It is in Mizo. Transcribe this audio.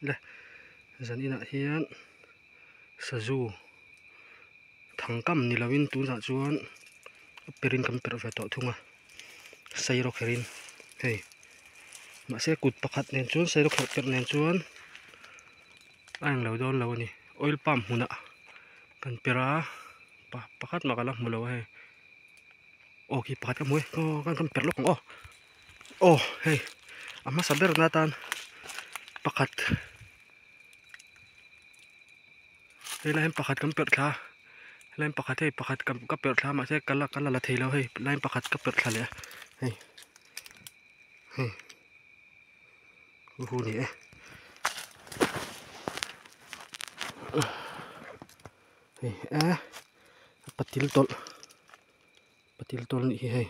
Le zan inah hian sazu thangkam ni lovin tunah chuan a perin kan perh ve tawh thung a sairawk kherin hei mahse kut pakhat nen chuan sairawk kherh perh nen chuan a englo dawn lo a ni oil palm hmunah kan perh a pakhat mah ka la hmu lo a hei aw khi pakhat ka hmu e aw kan perh lawk ang aw aw hei a hmasa ber na atan pakhat. Hei lai hian pakhat kan perh thla a helai hian pakhat hei pakhat ka perh thla a mahse ka la ka la la thei lo hei lai hian pakhat ka perh thla leh a hei hei hu ni e hei e patil tawlh patil tawlh a nih hi hei.